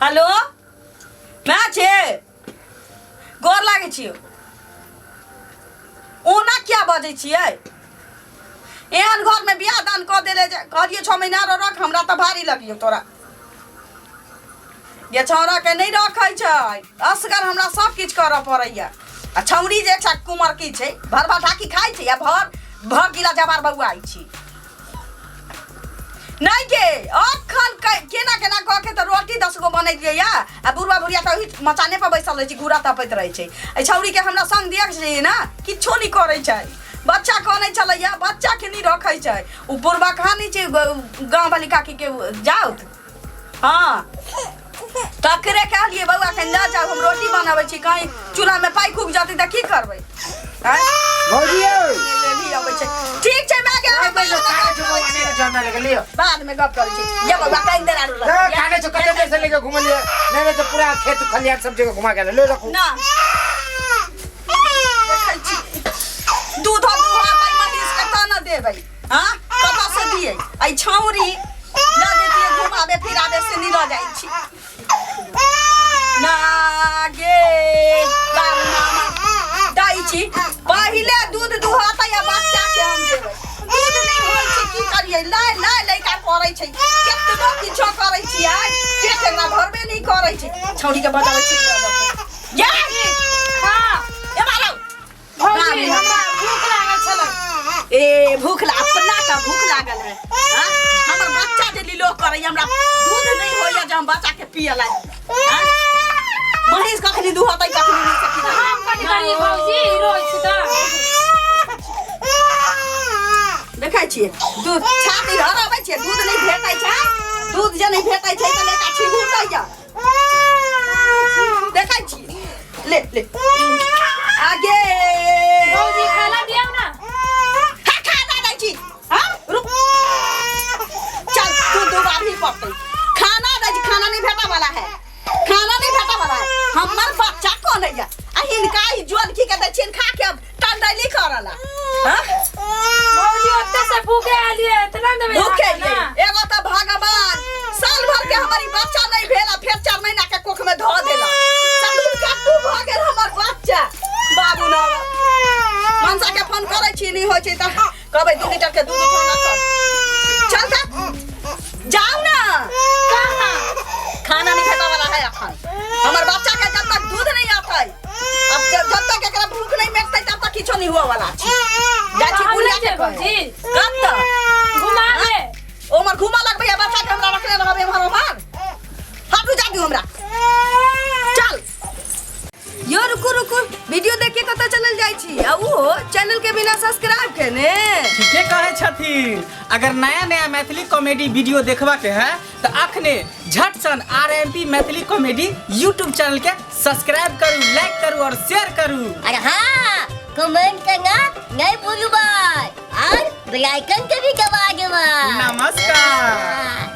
Hello माय छै गोर लागै छियौ ओना किया बजै छियै एहन घरमे बियाह दान कऽ देले जे कहलियै छओ महीना आरो रख हमरा तऽ भारी लगियौ तोरा ये छौड़ाके नहि रखै छै असगर हमरा सब किछु करऽ पड़ैया आ छौड़ी जे एकटा कुमरकी छै भर भर ढाकी खाइ छै आ भर भर गिला जबार बौआइ छी नहि गे अखन केना केना कऽ के तऽ रोटी 10 गो बनेलियै या आ बुढ़वा बुढ़िया तऽ ओहि मचाने पर बैसल रहै छै घूरा तपैत रहै छै एहि छौड़ीके हमरा संग दिअ के छै ने किछो नहि करै छै बच्चा कनै छलैया बच्चाके नहि रखै छै ओ बुढ़वा कहाँ नहि छै गाँव वाली काकीके जाउत हाँ तकरे कहलिए बौआ कनि लऽ जाउ हम रोटी बनाबै छी कहीं चूल्हामे पाइ खूब जेतै तऽ की करबै आँय? भौजी यौ लेली अबै छै ठीक छै माय गे हम कागज बाद छौ बौआ नहि जमा लगे लियो में गप करै छी ये बौआ कनि देर आरो ए, लग कागज छौ कते देर से लेके घुमलियै नहीं नहीं तो पूरा खेत खलिहान सब जगह घुमा के ले रखू ना देखै छी दूध दुहाबै महींस के तऽ न देबै हाँ कतऽ से दियै एहि छौरी लऽ जैतियै घुमाबे फिराबे से नहि लऽ जाइ छी ना गे बाबू मामा दै छी पहिले दूध दुहतै आ बच्चा के हम देबै दूध नहि होइ छै की करियै लाय लाय लैका करै छै केतनो किछो करै छियै पेट एकरा भरबे नहि करै छै छौरी के बजाबै छी लऽ जेतै। ये हाँ ए बाबू भौजी हमरा भूख लागल छलै ए भूख ला अपना का भूख लागल है हाँ? हमर बच्चा जे लीलो करे हमरा दूध नहीं होइया जे हम बच्चा के पिए ला हाँ? महींस कखनी दुहतै कखनी नहीं सकी हम कथी करी भौजी रोज छी तऽ देखै छियै दूध छाती हराबै छियै दूध नहीं भेटै छै दूध जे नहीं भेटै छै तऽ लड़का छिघुर दैया देखै छी ले ले आगे भौजी खाना दियौ ना हाँ खाना दै छी हाँ रुक चल तू दू बार ही पड़तै खाना दै छी खाना नहीं भेटा वाला है खाना नहीं भेटा वाला है हमर बच्चा कौन है आ हिनका ई जोन की के दै छियन खा के अब टंडैली करला हाँ भौजी ओते से भूखे आलिए इतना देबै भूखे अहाँके ना? ये एगो तऽ भगवान साल भर के हमारी बच्चा नहीं भेल आ फेर 4 महीना के कोख में धऽ देला सतुर कट्टू भऽ गेल हमर बच्चा बाबू ना मनसा के फोन करै छी नहीं होइ छै तऽ कहबै 2 लीटर के दूध उठौना कर चल तऽ जाउ ना कहाँ खाना नहीं भेटा वाला है अखन हमर बच्चा के जब तक दूध नहीं आता है अब जब तक एकरा भूख नहीं मिटतै तब तक किछो नहीं हुआ वाला छै जाइ छी हम बुढ़िया नहि के जेबै कहे भौजी कब तक घुमाबे ओमर घुमा लगबै आ बच्चा के हमरा रखने रहबै एम्हर ओम्हर हटू जा दियौ हमरा चल यो रुकू रुकू वीडियो देख के कतऽ चलल जाइ छी आ उहो चैनल के बिना सब्सक्राइब केने ठीके कहै छथिन अगर नया नया मैथिली कॉमेडी वीडियो देखबा के है तो अखने झट सन R M P Maithili comedy YouTube channel के सब्सक्राइब करू लाइक करू और शेयर करू और हाँ कमेंट करना नहीं भूलू भाई और बेल आइकन के भी दबा देवा नमस्कार हाँ।